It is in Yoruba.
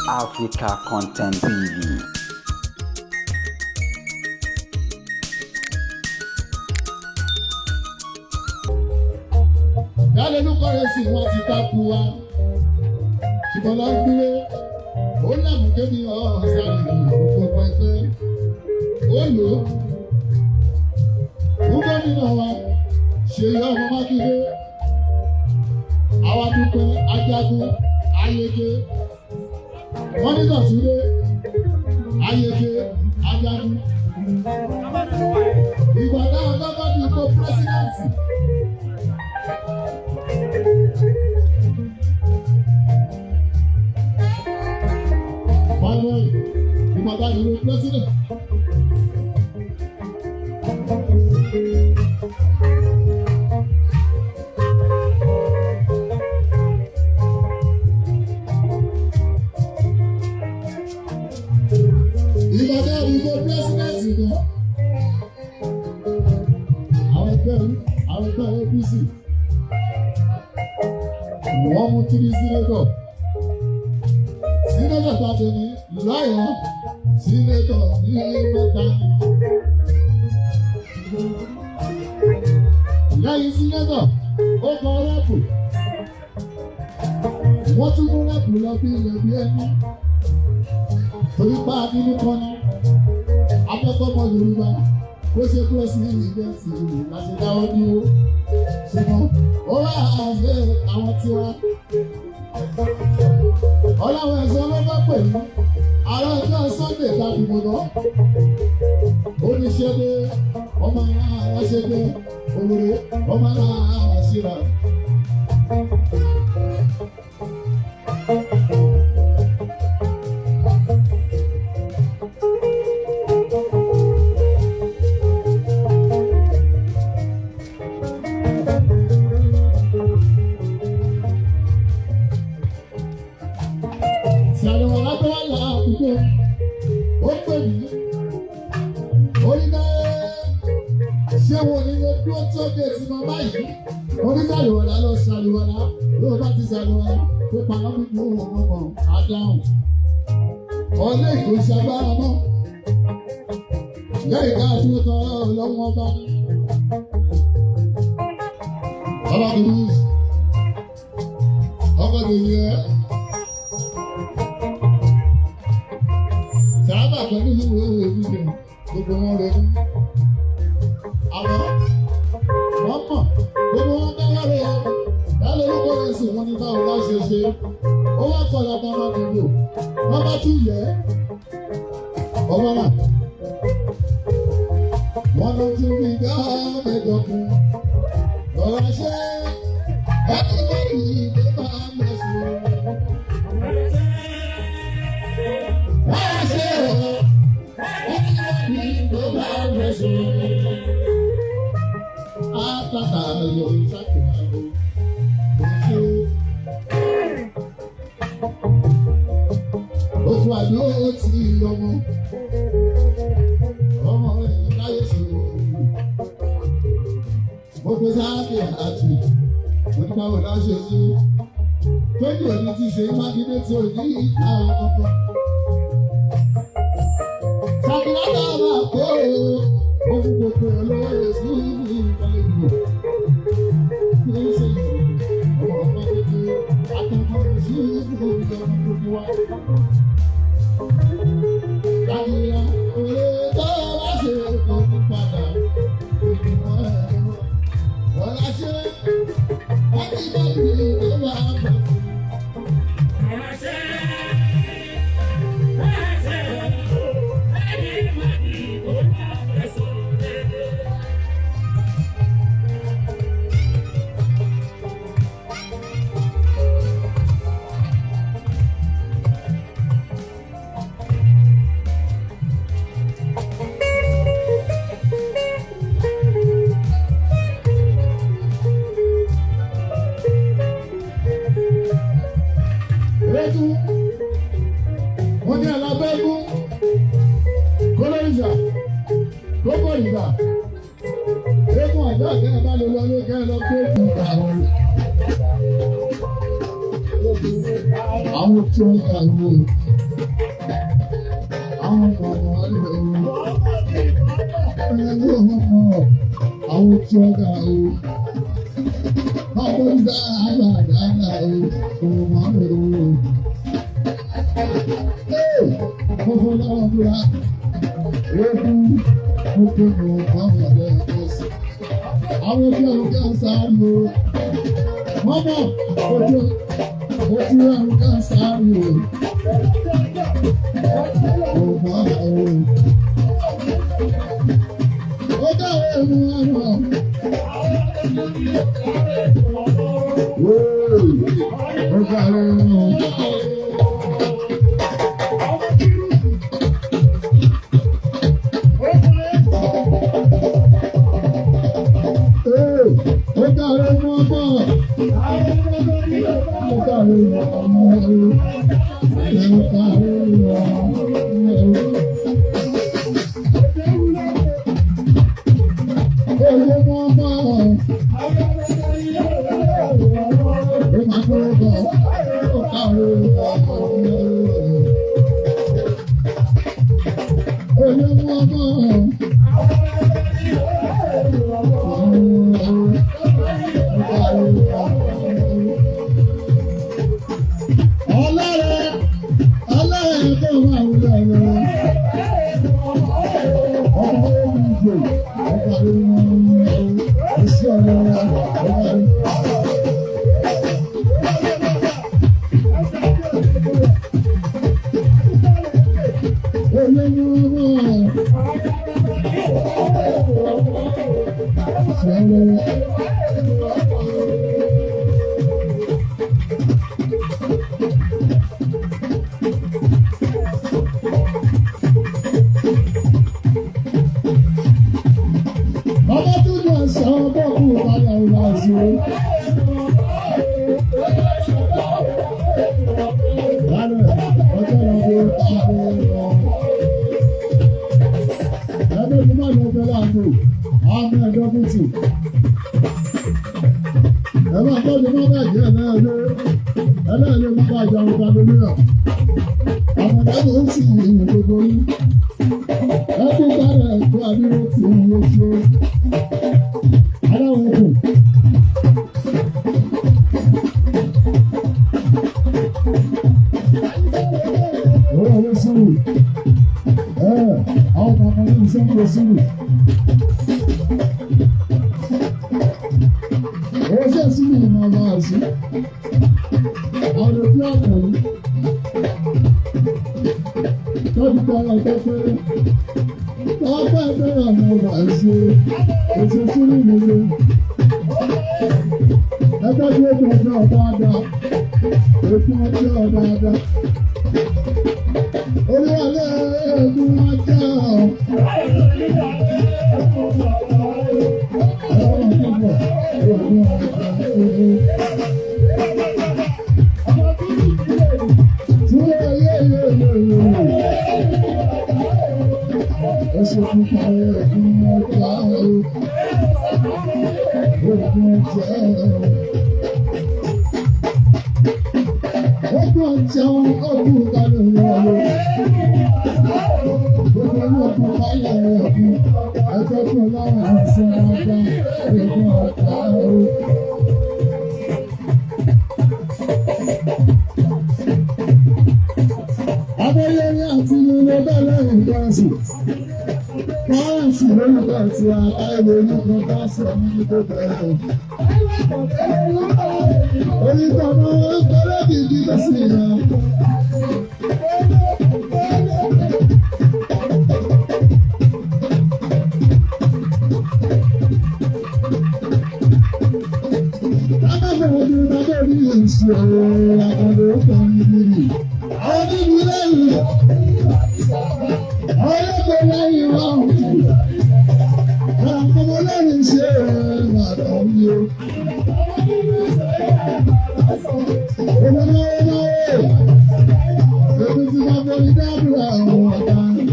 Africa Content TV. Dálẹ́lúkọ rẹ̀ sì wọ́n ti dákú wa. Ṣùgbọ́n lọ dúró, ó lẹ́mú débi ọ̀sán ìlú gbogbo pẹ́pẹ́. Ó lò ó. Fún gómìnà wa, Ṣèyí ọmọ Mákindé. Àwa dúpẹ́ Ajagun Ayege. Wọ́n ní Tọ̀túndé Ayege Ajagun. Ìgbà táwọn kọ́kọ́ di ipò pírẹ́sídẹ̀ǹtì. Finally, ìgbà táwọn ìlú pírẹ́sídẹ̀ǹtì. Ìgbà táwọn ìlú pírẹ́sídẹ̀ǹtì gan. Àwọn ẹgbẹ́ APC. Wọ́n mú tírí sínétọ̀. Sínétọ̀ tàbí ní lọ́yọ̀ọ́ sínétọ̀ ní mẹ́ta. Lẹ́yìn sínétọ̀, ó kọ rẹ́pù. Wọ́n tún mú rẹ́pù lọ bí ilẹ̀ bí ẹni. Torí pa nínú kan ní akẹ́kọ̀ọ́ Yorùbá kó ṣe pírẹ́sìdẹ̀ǹtì láti dáwọ́ dúró. Ṣùgbọ́n ó wà àṣẹ àwọn tiwa. Ọlọ́run ẹ̀sán ló bá pẹ̀lú. Ààrẹ ọjọ́ Sunday tàbí mọ̀nà. Ó ní ṣe dé ọmọ aláà ṣe dé òwúrò ọmọ aláà ṣíra. Sàlùwà lábẹ́wà àdúgbò ó pè mí. Ó ní ká ṣé wo ni mo dúró tó dé tí mo báyìí? Mo ní sàlùwàlá lọ sàlùwàlá ló bá ti sàlùwàlá kó paná mímú òun mọ̀ á dáhùn. Ọlé ìgò ṣagbára mọ́. Lẹ́yìn ká dúró tán ọlọ́run ọba. Bàbá mi ní ọkọ̀ tèmi ẹ̀. Sàábà pẹ̀lú ìwé ìwé gbogbo wọn ronú. Àmọ́ wọ́n mọ̀ gbogbo wọn dáwọ́ rẹ̀ dálé orúkọ rẹ̀ sì wọ́n ní báwo lá ṣe ṣe. Ó wá kọ̀ lọ́ba máa dìbò. Wọ́n bá tún yẹ ọmọ náà. Wọ́n lọ tún fi gá mẹ́jọ kún. Lọ́la ṣe ẹni bọ́ọ̀lù yìí ló máa ń lọ sí i. Wọ́n ṣe o, ẹni bọ́ọ̀lù ló máa ń lọ sí i. Àtàtà yóò ṣàkíyàn o, kò ṣe. Oṣù àdó ti ọmọ, ọmọ láyé sòrò. Mo pe sáàkì àti mo ní báwo la ṣe ṣe. Tójú òní ti ṣe Mákindé tí ò ní ìta ọmọ. Sàkìlá náà máa kó o, ohun gbogbo olówó èsì ìgbàlejò. Kí ló ṣe yìí? Ọmọ ọmọ kékeré, akẹ́kọ̀ọ́ sí ìlú ìjọba gbogbo wa. Sàkìlá òye tó bá ṣe kò ní padà. Ìgbìmọ̀ ẹ̀rọ. Ọ̀la ṣe ẹnìbọ̀dì ló máa bọ̀ sí. Eégún, wọ́n ní alábẹ́gún, kólórìṣà, kókòrìṣà, eégún àjọ àkẹ́yẹ bá lè lọ lé kẹ́ lọ pé ìgbà wọn. Àwọn tí wọ́n kà wọ́n. Àwọn ọmọ rẹ̀ o. Àwọn tí ó ga o. Báwo ń dá àgbàdàgbà o? Ọmọ rẹ̀ o. Mo fọ́ lọ́wọ́ búra. Ogun mo pè mọ́ ọmọ rẹ̀ ọ̀sẹ̀. Àwọn tí ó ga sáré o. Mọ́mọ́ ojú ojú ẹ̀rù ga sáré o. Ọmọ rẹ̀ o. Ó dáwọ́ ẹ̀rù ẹ̀rù. Ó dáwọ́ ẹ̀rù. Ó dáwọ́ ẹ̀rù ọmọ. Ó dáwọ́ ẹ̀rù ọmọ. Ó dáwọ́ ẹ̀rù ọmọ. Ọmọ tó ní ọ̀sán ọgbọ́n kú ìpàdé àwọn ọ̀sán. Lálẹ́ ọjọ́ ìrọ̀lẹ́ ìpàdé ọ̀. Ẹgbẹ́ tí máa lọ bẹ̀rẹ̀ àgbò, àmì ẹ̀dọ́ bùtù. Ẹ máa tọ́jú má bàjẹ́ ẹlẹ́ẹ̀lẹ́ ẹlẹ́ẹ̀lẹ́ má bàjẹ́ àwọn ọ̀gá lómìnira. Àwọn ọ̀gá ló ń sì yìn gbogbo yín. Ẹ kú kárẹ̀ ẹ̀kọ́ àbírò tí ń wo ṣe. Aláwọ̀ kù. Owó ló sùúrù. Ẹ àwọn bàbá ní ìṣẹ́ ló sùúrù. Owó ṣe sùúrù ní ọmọ àṣì. Àwọn òbí ọ̀pọ̀ yìí. Tọ́jú tọrọ tó péré. Tọ́pẹ́ bẹ́rẹ̀ ọmọ ọba àṣì. Èso sùúrù nìyẹn. Ẹgbẹ́ tí ó kún ọjọ́ dáadáa. Èkó ọjọ́ dáadáa. Olúwalẹ̀ ẹ̀ẹ́dùn ajá ọ̀. Abẹ́yẹrí àti ilé bẹ́ẹ̀ lẹ́yìn gẹ̀ẹ́sì. Kọ́rẹ́ǹsì lórúkọ àti àtàìlú orúkọ gáàsì ọmọ ní tó bẹ̀rẹ̀. Onítọ̀nà ọlọ́bì bí ló sì yàn. Lábẹ́fẹ̀ ojú lábẹ́ rí ìṣòro.